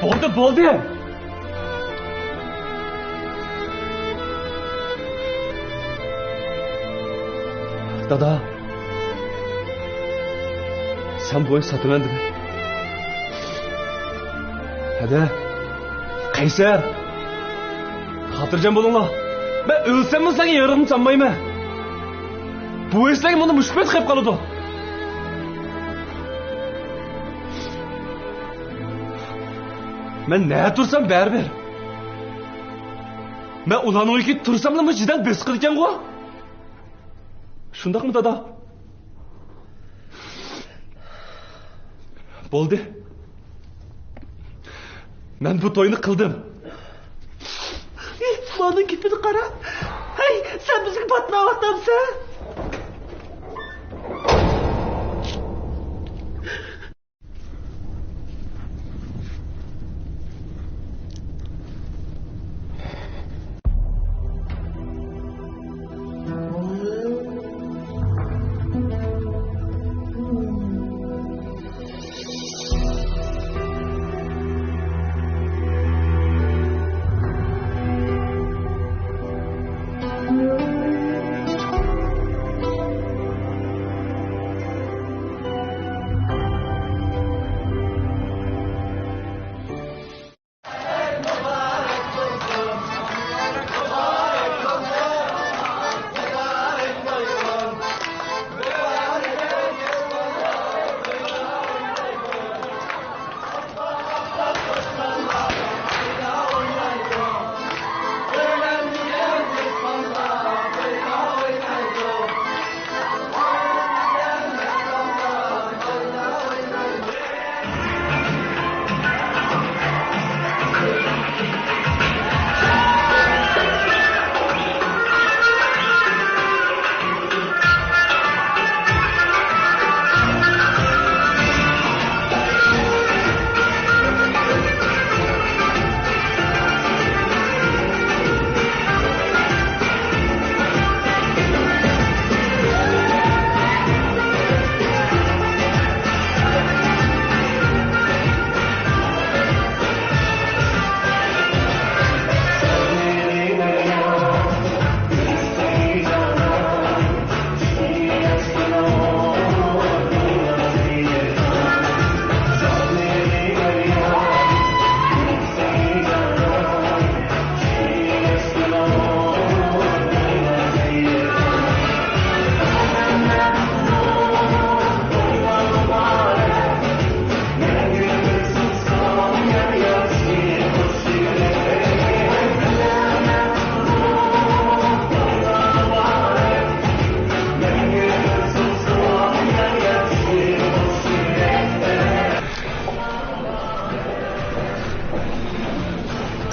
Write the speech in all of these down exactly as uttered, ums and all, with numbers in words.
بولدى، بولدى! دادا، سەن بۇ ئۆينى ساتىمەن دېمە. ھەدە، قەيسەر! خاتىرجەم بولۇڭلار. مەن ئۆلسەممۇ سىلەرگە يېرىمنى سالمايمەن. بۇ ئۆي سىلەرگە مۇندىن مۇشۇ پېتى قېلىپ قالىدۇ. مەن نەدە تۇرسام بەرىبىر. مەن ئۇلارنىڭ ئۆيىگە تۇرساملا مۇشۇ جىدەن بېسىقىدىكەنغۇ. شۇنداقمۇ، دادا؟ بولدى. مەن بۇ توينى قىلدىم. مانا گېپىنى قارا. ھەي، سەن بىزگە باتناۋاتامسەن؟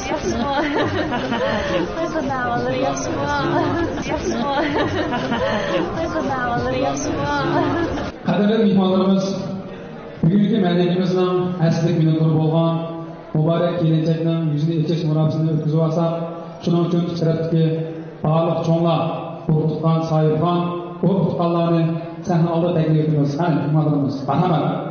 ياخشىمۇ؟ قىزىم، ئەھۋاللىرى ياخشىمۇ؟ ياخشىمۇ؟ قىزىم، ئەھۋاللىرى ياخشىمۇ؟ قەدىرلىك مېھمانلىرىمىز، بۈگۈنكى مەرىكىمىزنىڭ ئەسلىك مېنىتورى بولغان مۇبارەك كېلىنچەكنىڭ يۈزىنى ئېچىش مۇراسىمىنى ئۆتكۈزۈۋالساق، شۇنىڭ ئۈچۈن ئىچ تەرەپتىكى بارلىق چوڭلار، ئۇرۇق-تۇغقان، ساھىبخان، ئۇرۇق-تۇغقانلارنى سەھنە ئالدىغا تەكلىپ ئېتىمىز. ھە، مېھمانلىرىمىز، مەرھەمەت.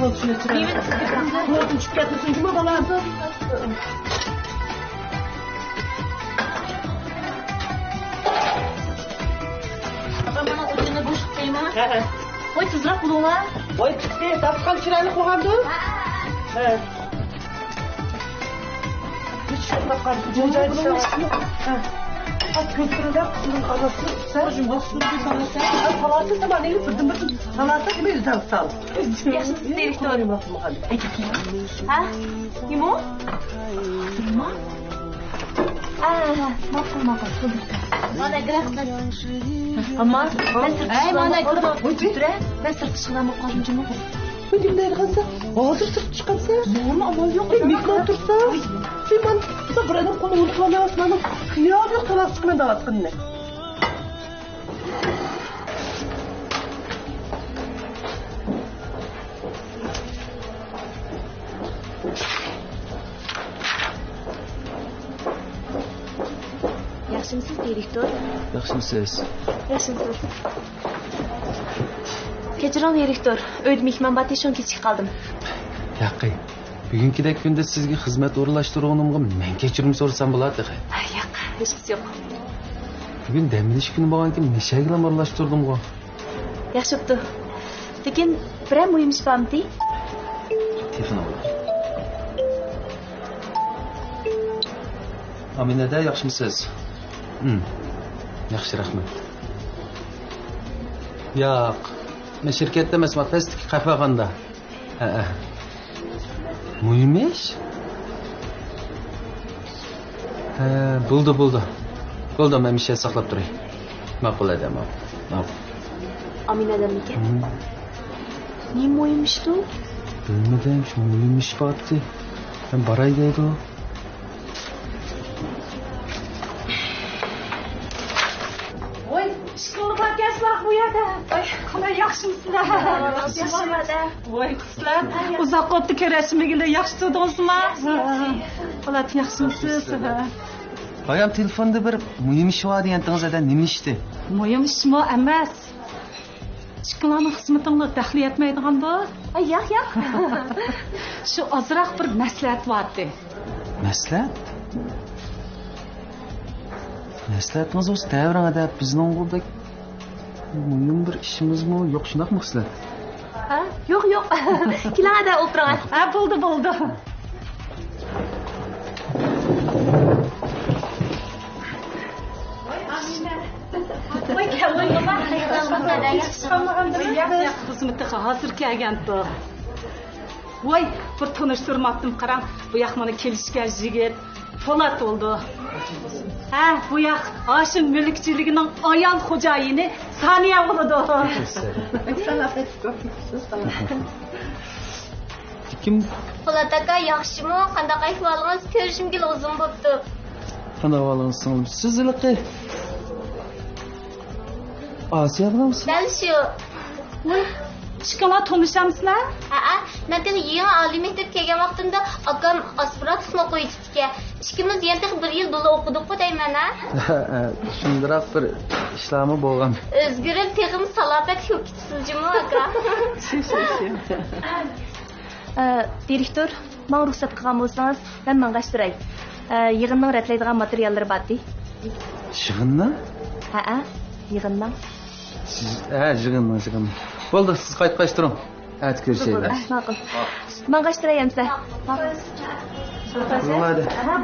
مېۋىنى سىزگە بېرىمدۇ؟ چۈشۈپ كەتمىسۇن جۇمۇ بالا. ئاپا، مانا ئوتۇننى بوشىتىپ قويىمەن. ھە، ھە. ۋاي، تېزراق بولۇڭلار. ۋاي، پىشتى، داستىخان چىرايلىق بولغاندۇ؟ ھە. ھېچ قانداق قارىسى جىمجىت. ھە. ئاچ كۆزلىرىڭدە قىزنىڭ ئاناسى ئۈستە. سالاتە، سالاتە، سالاتە، سالاتە، دېمەي، ئۆزۈڭ سال. ياخشى، دىرېكتور. ھە؟ نېمە؟ نېمە؟ ئا، ماقۇل، ماقۇل. مانا گراخ. ئەمما مەن سىرتقا ئەي، مانا چىقىۋالماي قالدىم. تۇرە. مەن سىرتقا چىقىۋالماي قالدىم جۇمۇ. نېمە دەيدىغانسەن؟ ھازىر سىرتقا چىقامسەن؟ نېمە ئامال يوق. مېھمان تۇرسا؟ مېھمان تۇرسا، بىر ئادەم قولىنى ئۇرۇپ قالمايۋاتسىمەن. خىيال يوق، تالاس چىقىمەن دەۋاتقىنىنى. ياخشىمۇسىز، دىرېكتور؟ ياخشىمۇسىز؟ ياخشىمۇسىز؟ كەچۈرۈڭ، دىرېكتور. ئۆيدە مېھمان بارتى، شۇڭا كېچىكىپ قالدىم. ياقەي، بۈگۈنكىدەك كۈندە سىزگە خىزمەت ئورۇنلاشتۇرغىنىمغا مەن كەچۈرۈم سورىسام بولار تېخى. ياق، ھېچقىسى يوق. بۈگۈن دەم ئېلىش كۈنى بولغانكىن، مەشەگىلا ئورۇنلاشتۇردۇمغۇ. ياخشى بوپتۇ. لېكىن بىرەر مۇھىم ئىش بارمىدى؟ تېلېفون ئالدى. ئامىنەدە، ياخشىمۇسىز؟ ھىم. ياخشى، رەھمەت. ياق، مەن شىركەتتە ئەمەسمەن، پەستىكى قەھۋەخانىدا. ھەئە. مۇھىم ئىش؟ ھە، بولدى، بولدى. بولدى، مەن مىشەل ساقلاپ تۇراي. ماقۇل، ھەدە، ماقۇل. ماقۇل. ئامىنە ھەدەممىكەن؟ ھىم. نېمە مۇھىم ئىشتۇ؟ بىلمىدىم، شۇ مۇھىم ئىش بارتى. مەن باراي دەيدۇ. ۋاي، ئىشقىلىپ باركەنسىلەر بۇ يەردە. ۋاي، قانداق ياخشىمۇسىلەر؟ ياخشى. ۋاي، قىزلار، ئۇزاق بولۇپتۇ كۆرۈشمىگىلى، ياخشى تۇردىڭىزمۇ؟ ياخشى، ياخشى. ۋالات، ياخشىمۇسىز؟ بايام تېلېفوندا بىر مۇھىم ئىش بار دېگەنتىڭىز، ھەدە، نېمە ئىشتى؟ مۇھىم ئىشمۇ ئەمەس. ئىككىڭلارنىڭ خىزمىتىڭلار دەخلى يەتمەيدىغاندۇ؟ ئاي، ياق، ياق. شۇ ئازراق بىر مەسلىھەت بارتى. مەسلىھەت؟ مەسلىھەتىڭىز بولسا دەۋېرىڭ، ھەدە، بىزنىڭغۇ بەك مۇھىم بىر ئىشىمىزمۇ يوق، شۇنداقمۇ، خىسلەت؟ ھە؟ يوق، يوق. كېلىڭ، ھەدە، ئولتۇرۇڭ. ھە، بولدى، بولدى. ۋاي، كەلدىڭلار. خىزمىتىگە ھازىر كەلگەنتۇ. ۋاي، بىر تونۇشتۇرماپتىم، قاراڭ. بۇ ياق مانا كېلىشكەن يىگىت پولات بولىدۇ. ھە، بۇ ياق ھاشىم مۈلۈكچىلىكىنىڭ ئايال خوجايىنى سانىيە بولىدۇ. كىم؟ پولات ئاكا، ياخشىمۇ؟ قانداق ئەھۋالىڭىز؟ كۆرۈشمىگىلى ئۇزۇن بوپتۇ. قانداق ئەھۋالىڭىز، سىڭلىم؟ سىز ھېلىقى ئاسىيا بىلەنمۇ؟ دەل شۇ. ۋاي، ئىككىڭلار تونۇشامسىلەر؟ ھەئە، مەن تېخى يېڭى ئالىي مەكتەپكە كەلگەن ۋاقتىمدا ئاكام ئاسپىرانتلىقنى ئوقۇۋېتىپتىكەن. ئىككىمىز يەنە تېخى بىر يىل بىللە ئوقۇدۇققۇ دەيمەن، ھە؟ ھەئە، شۇندىراق بىر ئىشلارمۇ بولغان. ئۆزگىرىپ تېخىمۇ سالاپەتلىك بولۇپ كېتىپسىز جۇمۇ، ئاكا. ئە، دىرېكتور، ماڭا رۇخسەت قىلغان بولسىڭىز، مەن ماڭغاچ تۇراي. ئە، يىغىننىڭ رەتلەيدىغان ماتېرىياللىرى بارتى. يىغىننىڭ؟ ھەئە، يىغىننىڭ. سىز، ھە، يىغىننىڭ، يىغىننىڭ. بولدى، سىز قايتقاچ تۇرۇڭ. ئەتە كۆرۈشەيلى. ماقۇل. ماڭغاچ تۇراي ئەمسە. ماقۇل.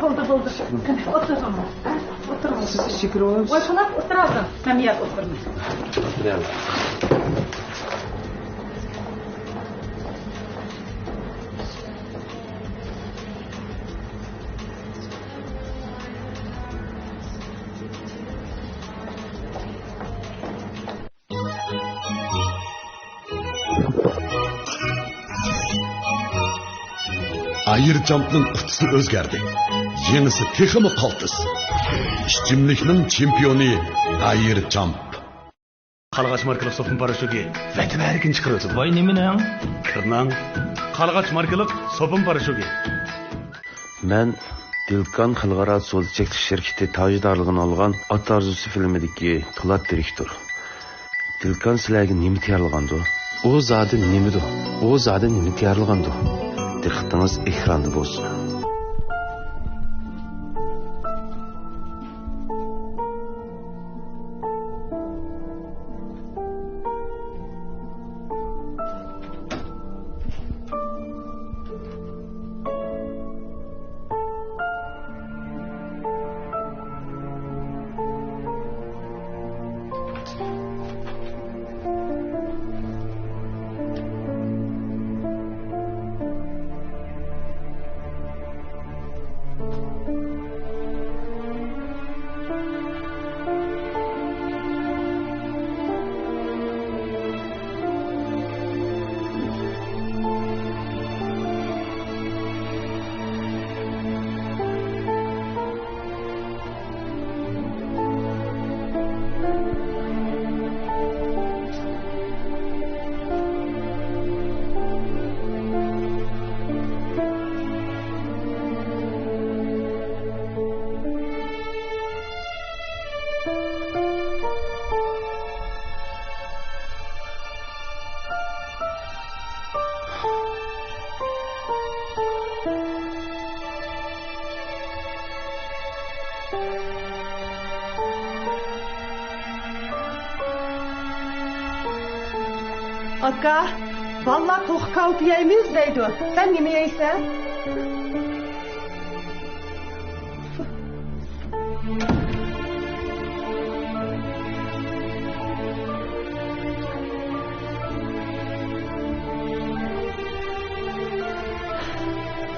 بولدى، بولدى. ئولتۇرۇڭ. ئولتۇرۇڭ. سىز ئىچكىرى ئولتۇرۇڭ. ۋاي، قانداق ئولتۇرىسىز؟ مەن بۇ يەردە ئولتۇرىمەن. ئايرچامپنىڭ قۇتىسى ئۆزگەردى. يېڭىسى تېخىمۇ قالتىس. ئىچىملىكنىڭ چېمپىيونى ئايرچامپ. قارلىغاچ ماركىلىق سوپۇن پاراشوكى ۋەتىۋەرگىن چىقىرىۋېتىڭ. ۋاي، نېمىنىڭ؟ كىرنىڭ. قارلىغاچ ماركىلىق سوپۇن پاراشوكى. مەن دىلكان خەلقئارا سودا چەكلىك شىركىتى تاجدارلىقىنى ئالغان ئات ئارزۇسى فىلىمىدىكى پولات دىرېكتور. دىلكان سىلەرگە نېمە تەييارلىغاندۇ؟ ئۇ زادى نېمىدۇ؟ ئۇ زادى نېمە تەييارلىغاندۇ؟ دىققىتىڭىز ئېكراندا بولسۇن. ئاكا، بالىلار توخۇ كاۋىپى يەيمىز دەيدۇ. سەن نېمە يەيسەن؟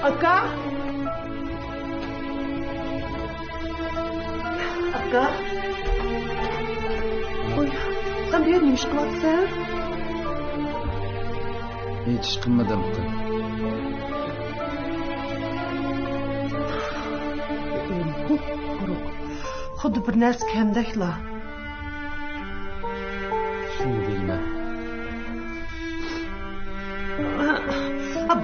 ئاكا. ئاكا. ۋوي، سەن بۇ يەردە نېمە ئىش قىلىۋاتىسەن؟ ھېچ ئىش قىلمىدىم، قىز. ئومۇ قۇرۇق. خۇددى بىر نەرسە كەمدەكلا. شۇنى دەيمەن.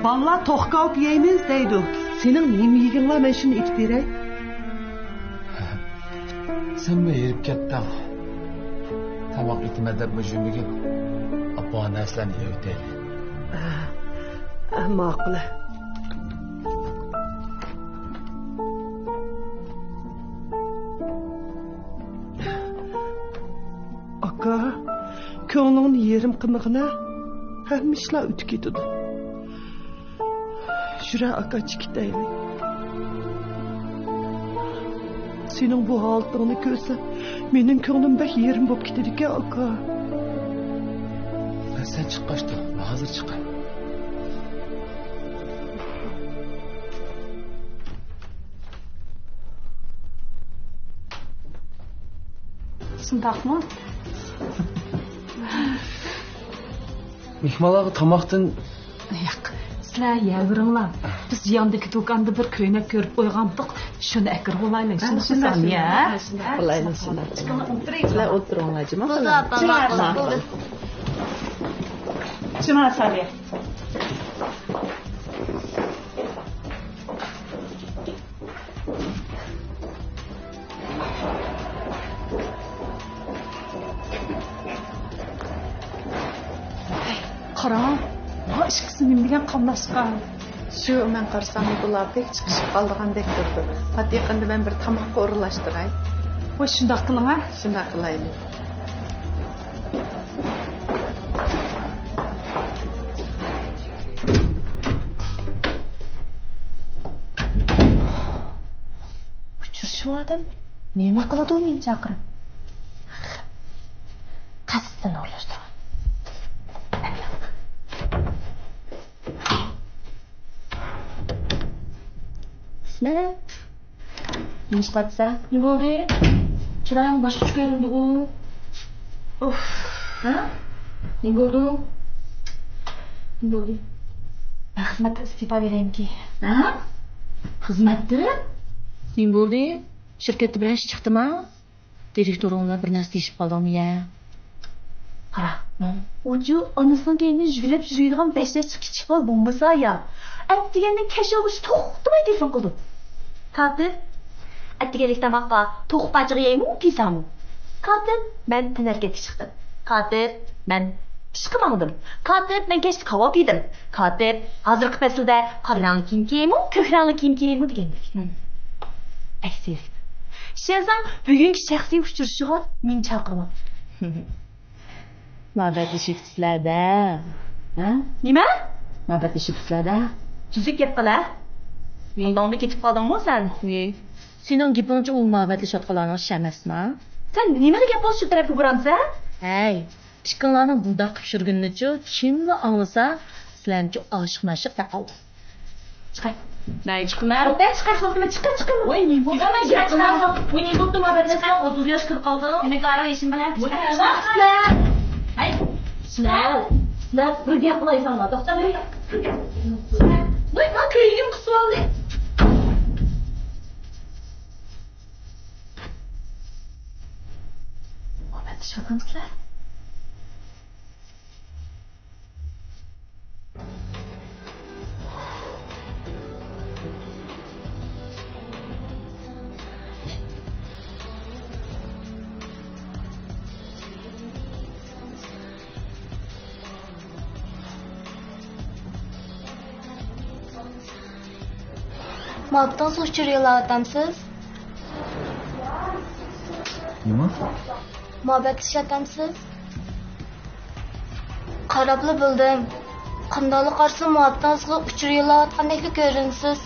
بالىلار توخۇ كاۋىپى يەيمىز دەيدۇ. سېنىڭ نېمە يېگىڭ بار، مەن شۇنى ئېتىپ بېرەي. سەنمۇ ھېرىپ كەتتىڭ. تاماق ئېتىمەن دەپمۇ يۈرمىگىن. ئاپا نەرسىلەرنى يەۋېتەيلى. ئا، ئا، ماقۇل. ئاكا، كۆڭلۈڭنى يېرىم قىلمىغىنا، ھەممە ئىشلار ئۆتۈپ كېتىدۇ. يۈرە ئاكا، چىقىتەيلى. سېنىڭ بۇ ھالىتىڭنى كۆرسەم، مېنىڭ كۆڭلۈم بەك يېرىم بولۇپ كېتىدىكەن، ئاكا. سەن چىققاچ تۇر، مەن ھازىر چىقاي. شۇنداقمۇ؟ مېھمانلارغا تاماقتىن ياق، سىلەر يەۋېرىڭلار. بىز ياندىكى دۇكاندا بىر كۆينەك كۆرۈپ قويغانتۇق، شۇنى ئەكىرىپ ئالايلى. شۇنداقمۇ، سانىيە؟ شۇنداق قىلايلى، شۇنداق قىلايلى. سىلەر ئولتۇرۇڭلار، جۇما. ماقۇل. جۇما، سانىيە. قاراڭ، ۋاي، ئىككىسى نېمە دېگەن قاملاشقان. شۇ، مەن قارىسام، بۇلار بەك چىقىشىپ قالىدىغاندەك تۇرىدۇ. پات يېقىندا مەن بىر تاماققا ئورۇنلاشتۇراي. ۋاي، شۇنداق قىلىڭ ھە. شۇنداق قىلايلى. ئۇچرىشىۋاتىدۇ، نېمە قىلىدۇ مېنى چاقىرىپ؟ قەستەن ئورۇنلاشتۇرغان. ئىسمەت، نېمە ئىش قىلىۋاتىسەن؟ نېمە بولدى؟ چىرايىڭ باشقىچە كۆرۈندىغۇ. ئۇف. ھە؟ نېمە بولدى؟ نېمە بولدى؟ مەن خىزمەتتىن ئىستېپا بېرەيمىكى؟ ھە؟ خىزمەتتىن؟ نېمە بولدى؟ شىركەتتە بىر ئىش چىقتىما؟ دىرېكتورۇڭ بىلەن بىر نەرسە دېيىشىپ قالدىڭمۇ يا؟ قارا، ئۇچۇ ئانىسىنىڭ كەينىدىن يۈگۈرۈپ يۈرىدىغان بەش ياشلىق كىچىك بالا بولمىسا يا. ئەتىگەندىن كەچ بولغۇچە توختىماي تېلېفون قىلىدۇ. كاتىپ، ئەتىگەنلىك تاماققا توخۇ پاچىقى يەيمۇ دېسەڭمۇ؟ كاتىپ، مەن تەنھەرىكەتكە چىقتىم. كاتىپ، مەن ئىشقا ماڭدىم. كاتىپ، مەن كەچتە كاۋاپ يېدىم. كاتىپ، ھازىرقى پەسىلدە قارا رەڭلىك كىيىم كىيەيمۇ، كۆك رەڭلىك كىيىم كىيەيمۇ دېگەندەك. ھىم. ئەسلى. ئىشەنسەڭ، بۈگۈنكى شەخسىي ئۇچرىشىشىغا مېنى چاقىرغان. مۇھەببەتلىشىپسىلەر-دە. ھە؟ نېمە؟ مۇھەببەتلىشىپسىلەر-دە. تۈزۈك گەپ قىل-ھە. مۇنداڭدا كېتىپ قالدىڭمۇ سەن؟ ۋىي. سېنىڭ گېپىڭچە ئۇ مۇھەببەتلىشىۋاتقانلارنىڭ ئىشى ئەمەسما؟ سەن نېمىلا گەپ بولسا شۇ تەرەپكە بۇرامسەن؟ ھەي، ئىككىڭلارنىڭ بۇنداق قىلىپ يۈرگىنىنىچۇ كىملا ئاڭلىسا، سىلەرنىچۇ ئاشىق-مەشۇق دەپ قالدى. چىقاي. نەگە چىقىمەن؟ بەك چىقار، سوقما، چىقار، چىقار. ۋاي، نېمە بولدى؟ بەك چىقار، سوقما. ۋاي، نېمە بوپتۇ؟ مۇھەببەتلەشمەي ئوتتۇز ياش كىرىپ قالدىڭ. نېمە قارا ئىشىم بىلەن؟ ۋاي، سىلەر، سىلەر، سىلەر بىر گەپ قىلايساڭلار، توختاڭلار. ۋاي، ماڭا كۆيگۈم قىسىۋالدى. مۇھەببەتلىشىۋاتامسىلەر؟ مۇھەببىتىڭىزگە ئۇچۇر يوللاۋاتامسىز؟ نېمە؟ مۇھەببەتلىشىۋاتامسىز؟ قاراپلا بىلدىم. قانداقلا قارىسا، مۇھەببىتىڭىزگە ئۇچۇر يوللاۋاتقاندەكلا كۆرۈنىسىز.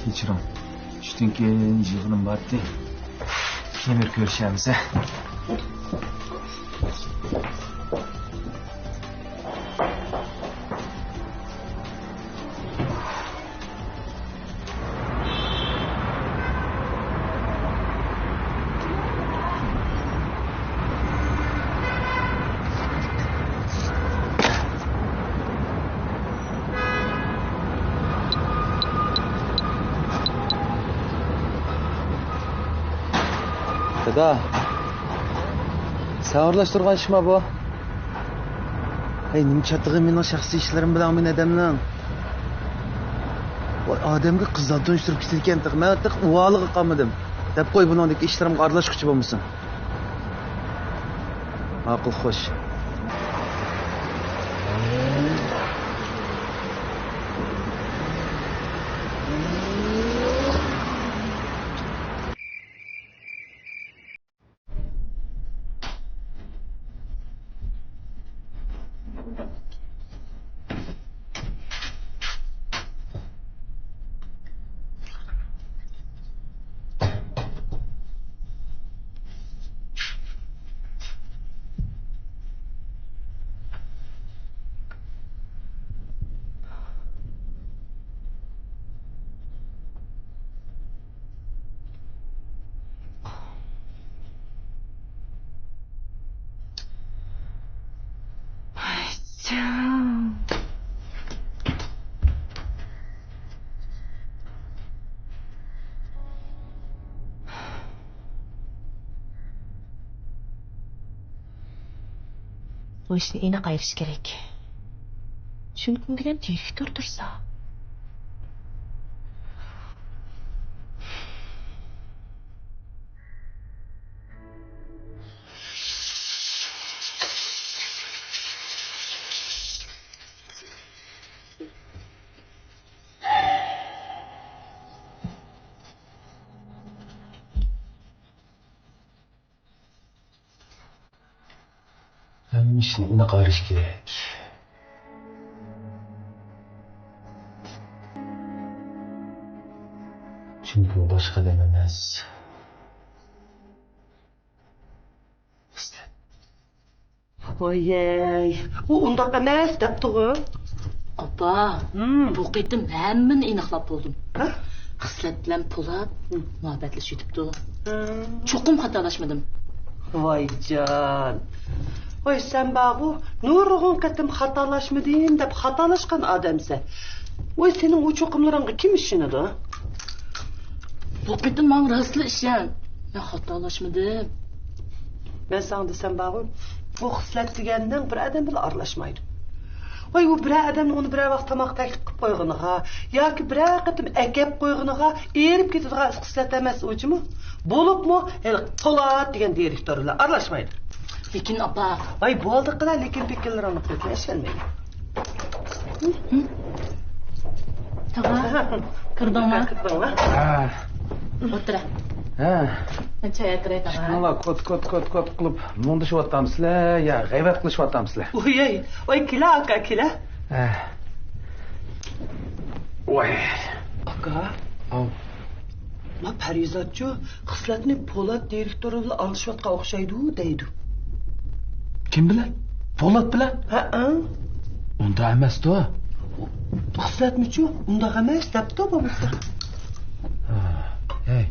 كەچۈرۈڭ. چۈشتىن كېيىن يىغىنىم بارتتى. كېيىن بىر كۆرۈشەرمىز، ھە؟ دادا، سەن ئارىلاشتۇرغان ئىشما بۇ؟ ھەي، نېمە چاتىقى مېنىڭ شەخسىي ئىشلىرىم بىلەن مېنى ئادەمنىڭ. ۋاي، ئادەمگە قىزلار تونۇشتۇرۇپ كېتىدىكەن تېخى. مەن تېخى ئۇۋالىغا قالمىدىم. دەپ قوي، بۇنىڭدىكى ئىشلىرىمغا ئارىلاشقۇچى بولمىسۇن. ماقۇل، خوش. بۇ ئىشنى ئېنىق ئايرىش كېرەك. چۈنكى دېگەن دىرېكتور تۇرسا. ھەممە ئىشنى ئېنىق ئايرىش كېرەك. چۈنكى ئۇ باشقا ئادەم ئەمەس. ۋايەي، ئۇ ئۇنداق ئەمەس دەپتىغۇ. ئاپا، ھىم. بۇ قېتىم ھەممىنى ئېنىقلاپ بولدۇم. ھە؟ خىسلەت بىلەن پولات ھىم. مۇھەببەتلىشىۋېتىپتۇ. ھىم. چوقۇم خاتالاشمىدىم. ۋايجان. ۋاي، سەن بارغۇ، نۇرغۇن قېتىم خاتالاشمىدىم دەپ خاتالاشقان ئادەمسەن. ۋاي، سېنىڭ ئۇ چوقۇملىرىڭغا كىم ئىشىنىدۇ؟ بۇ قېتىم ماڭا راستلا ئىشەن. مەن خاتالاشمىدىم. مەن ساڭا دېسەم بارغۇ، بۇ خىسلەت دېگەننىڭ بىر ئادەم بىلەن ئارىلاشمايدۇ. ۋاي، ئۇ بىرەر ئادەمنىڭ ئۇنى بىرەر ۋاق تاماق تەكلىپ قىلىپ قويغىنىغا ياكى بىرەر قېتىم ئەكەپ قويغىنىغا ئېرىپ كېتىدىغان خىسلەت ئەمەس ئۇچىمۇ. بولۇپمۇ ھېلىقى پولات دېگەن دىرېكتور بىلەن ئارىلاشمايدۇ. لېكىن ئاپا. ۋاي، بولدى قىلا، لېكىن پىكىرلىرىڭنى قىلىپ ئىشەنمەيمەن. تاغا، كىردىڭما؟ كىردىڭلار. ھە. ئولتۇرە. ھە. مەن چاي ئەكىرەي، تاغا. ئىشىكىڭلار كوت، كوت، كوت، كوت قىلىپ مۇڭدىشىۋاتامسىلەر يا غەيۋەت قىلىشىۋاتامسىلەر؟ ئوي، ئوي، ئوي، كېلە ئاكا، كېلە. ھە. ۋاي. ئاكا. ئاۋ. ما پەرىزاتچۇ، خىسلەتنى پولات دىرېكتور بىلەن ئالدىشىۋاتقان ئوخشايدۇ دەيدۇ. كىم بىلەن؟ پولات بىلەن؟ ھەئە. ئۇنداق ئەمەستۇ. خىسلەتمىچۇ؟ ئۇنداق ئەمەس دەپتۇ بولمىسا. ھا، ھەي،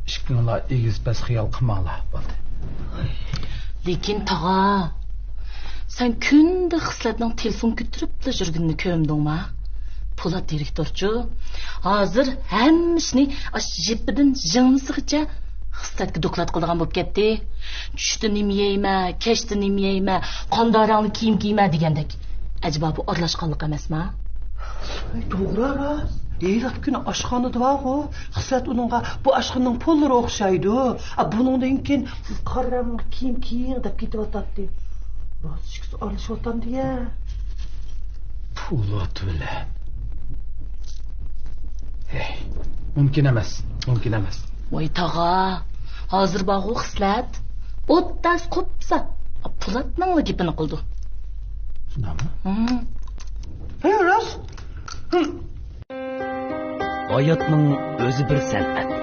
ئىككىڭلار ئېگىز پەس خىيال قىلماڭلار، بولدى. لېكىن تاغا، سەن كۈندە خىسلەتنىڭ تېلېفون كۆتۈرۈپلا يۈرگىنىنى كۆرمىدىڭما؟ پولات دىرېكتورچۇ، ھازىر ھەممە ئىشنى ئاشۇ يىپىدىن يىڭنىسىغىچە خىسلەتكە دوكلات قىلىدىغان بولۇپ كەتتى. چۈشتە نېمە يەيمەن، كەچتە نېمە يەيمەن، قانداق رەڭلىك كىيىم كىيىمەن دېگەندەك. ئەجەبا بۇ ئارىلاشقانلىق ئەمەسما؟ ئەي، توغرا راست. ھېلىقى كۈنى ئاشخانىدا بارغۇ، خىسلەت ئۇنىڭغا بۇ ئاشخانىنىڭ پوللىرى ئوخشايدۇ، ئا، بۇنىڭدىن كېيىن قارا رەڭلىك كىيىم كىيىڭ دەپ كېتىۋاتاتتى. راست ئىككىسى ئارىلىشىۋاتامدۇ يا؟ پولات بىلەن. ھەي، مۇمكىن ئەمەس، مۇمكىن ئەمەس. ۋاي تاغا، ھازىر بارغۇ خىسلەت. ئوت تاس قوپسا، پولاتنىڭلا گېپىنى قىلىدۇ. شۇنداقمۇ؟ ھىم. ھەي، راست. ھىم. ھاياتنىڭ ئۆزى بىر سەنئەت.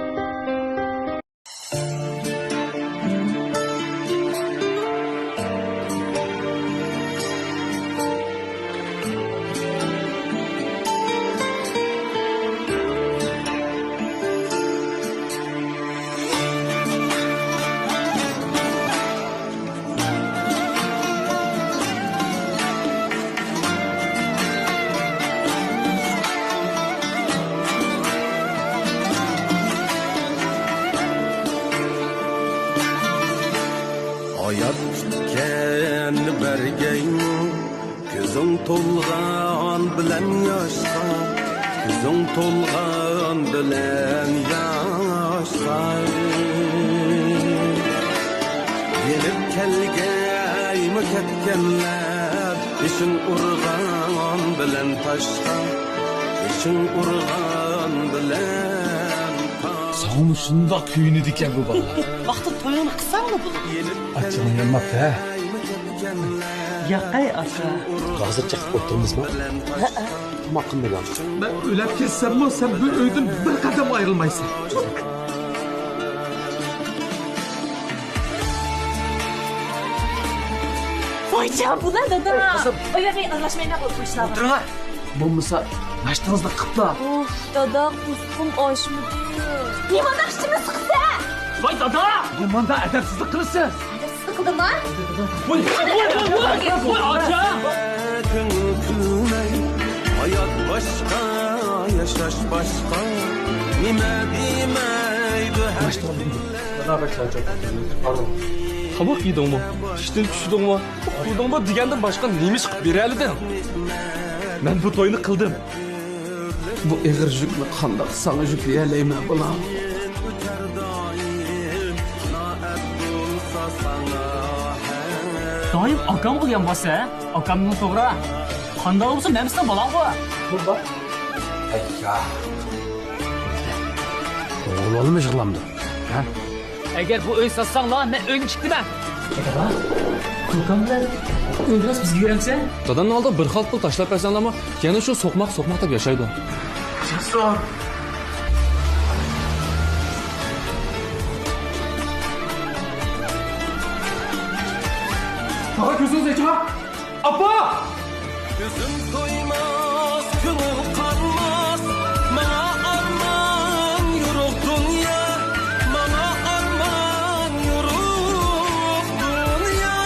ھايات كۈتكەننى بەرگەيمۇ، كۆزۈڭ تولغان بىلەن ياشقا، كۆزۈڭ تولغان بىلەن ياشقا. يېنىپ كەلگەيمۇ كەتكەنلەر، بېشىڭ ئۇرغان بىلەن تاشقا، بېشىڭ ئۇرغان بىلەن تاشقا. ساڭىمۇ شۇنداق كۆيۈنىدىكەن بۇ بالىلار. ۋاقتىدا تويۇڭنى قىلساڭلا بولىدۇ. ئاچچىقىڭ يانماپتۇ ھە؟ ياقەي ئاكا. ھازىر چېقىپ ئولتۇرىمىزمۇ؟ ھەئە. تاماق قىلمىغان. مەن ئۆلۈپ كەتسەممۇ سەن بۇ ئۆيدىن بىر قەدەم ئايرىلمايسەن. ۋايجان، بۇلار دادا. ئوي، قىزىم. ئوي، مەن ئارىلاشمايمەن بۇ ئىشلارغا. ئولتۇرۇڭلار. بولمىسا ناشتىڭىزنى قىپلا. ئۇھ، دادا، قۇسقۇم ئاچمىدى. نېمانداق ئىچىمنى سىقىسەن؟ ۋاي دادا! نېمانداق ئەدەپسىزلىك قىلىسىز؟ ئەدەپسىزلىك قىلدىمما؟ ۋاي، ۋاي، ۋاي، ۋاي، ۋاي، ۋاي، ئاچا! كۆڭۈل كۈلمەي، ھايات باشقا، ياشاش باشقا. نېمە دېمەيدۇ ھەر ناشتا قىلدىڭمۇ؟ دادا، بەك چارچاپ كەتتىم. تاماق يېدىڭمۇ؟ چۈشتىن چۈشتۈڭمۇ؟ ئۇخلىدىڭمۇ دېگەندىن باشقا نېمە ئىش قىلىپ بېرەلىدىڭ؟ مەن بۇ توينى قىلدىم. بۇ ئېغىر يۈكنى قانداق ساڭا يۈكلىيەلەيمەن، بالام؟ دائىم ئاكامغا يان باسىسەن، ھە؟ ئاكامنىڭ توغرا. قانداق بولسا مەن سېنىڭ بالاڭغۇ. بۇ بار. ئەييا. ئوغۇل بالىمۇ يىغلامدۇ؟ ھە؟ ئەگەر بۇ ئۆي ساتساڭلار، مەن ئۆيدىن چىقتىمەن. دادا، كوكام بىلەن ئۆيدىن بىزگە بېرەمسەن؟ دادامنىڭ ئالدىغا بىر خال پۇل تاشلاپ بەرسەڭلارمۇ، يەنە شۇ سوقماق، سوقماق دەپ ياشايدۇ. تاغا، كۆزىڭىزنى ئېچىڭا! ئاپا! كۆزۈم تويماس، كۆڭۈل قانماس، ماڭا ئارمان يورۇق دۇنيا، ماڭا ئارمان يورۇق دۇنيا،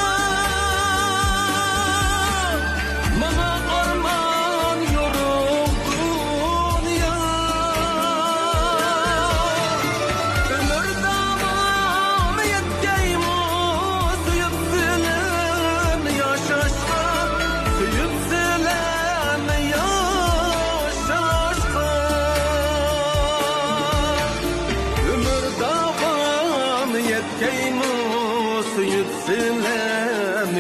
ماڭا ئارمان يورۇق دۇنيا. ئۆمۈر داۋامى يەتكەيمۇ، سۆيۈپ سېنى ياشاشقا، سۆيۈپ سېنى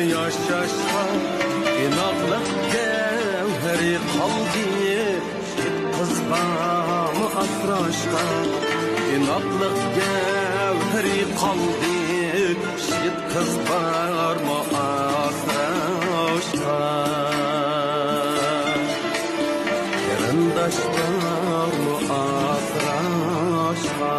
ياشاشقا ئىناقلىق گەۋھىرى قالدى، يىگىت قىز بارمۇ ئاسراشقا؟ ئىناقلىق گەۋھىرى قالدى، يىگىت قىز بارمۇ ئاسراشقا؟ قېرىنداش بارمۇ ئاسراشقا؟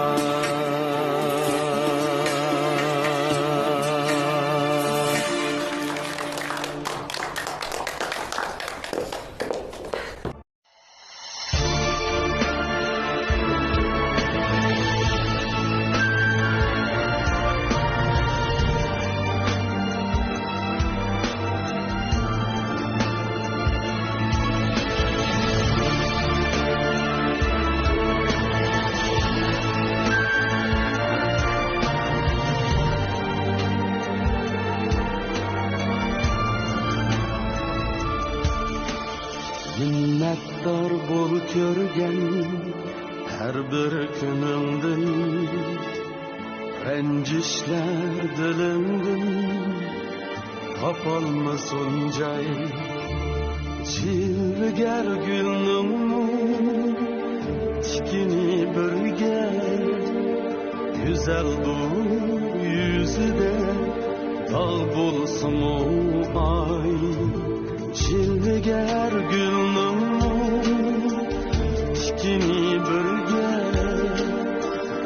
مىننەتدار بول كۆرگەن ھەر بىر كۈنۈڭدىن، رەنجىشلەر دىلىڭدىن تاپالمىسۇن جاي. جىلۋىگەر گۈلنىڭمۇ تىكىنى بىرگە، گۈزەلدۇر يۈزىدە داغ بولسىمۇ ئاي. جىلۋىگەر گۈلنىڭمۇ تىكىنى بىرگە،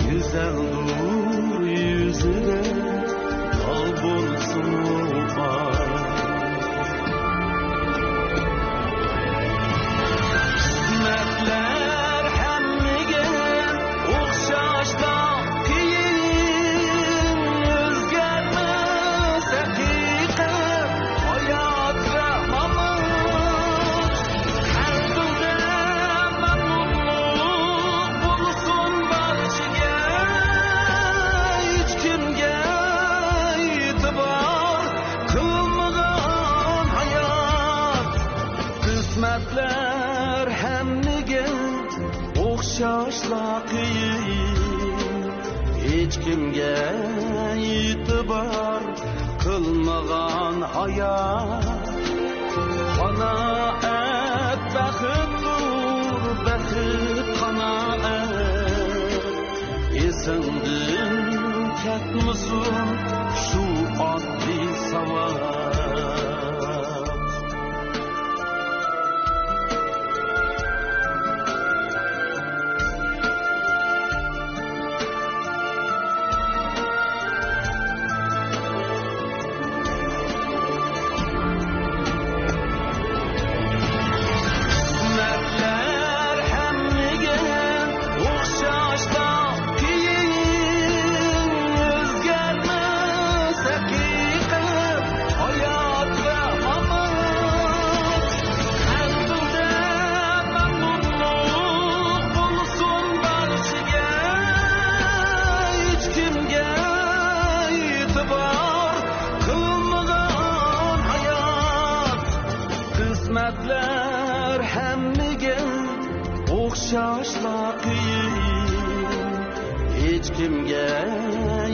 گۈزەلدۇر يۈزىدە داغ بولسىمۇ ئاي. قىسمەتلەر ھەممىگە ئوخشاشلا قىيىن، ئۆزگەرمەس ھەقىقەت ھايات ۋە مامات. قەلبىڭدە مەمنۇنلۇق بولسۇن بارچىگە، ھېچكىمگە ئېتىبار قىلمىغان ھايات. قىسمەتلەر ھەممىگە ئوخشاشلا قىيىن، ھېچكىمگە ئېتىبار قىلمىغان ھايات. قانائەت بەختتۇر، بەخت قانائەت. ئېسىڭدىن كەتمىسۇن شۇ ئاددىي ساۋات. قىسمەتلەر ھەممىگە ئوخشاشلا قىيىن، ئۆزگەرمەس ھەقىقەت ھايات ۋە مامات. قەلبىڭدە مەمنۇنلۇق بولسۇن بارچىگە، ھېچكىمگە ئېتىبار قىلمىغان ھايات. قىسمەتلەر ھەممىگە ئوخشاشلا قىيىن، ھېچكىمگە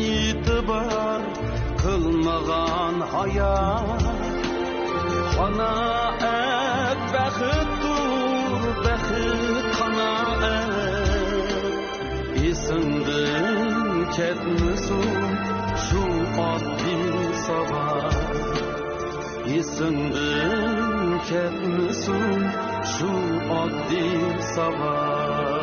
ئېتىبار قىلمىغان ھايات. قانائەت بەختتۇر، بەخت قانائەت. ئېسىڭدىن كەتمىسۇن شۇ ئاددىي ساۋات. ئېسىڭدىن كەتمىسۇن شۇ ئاددىي ساۋات.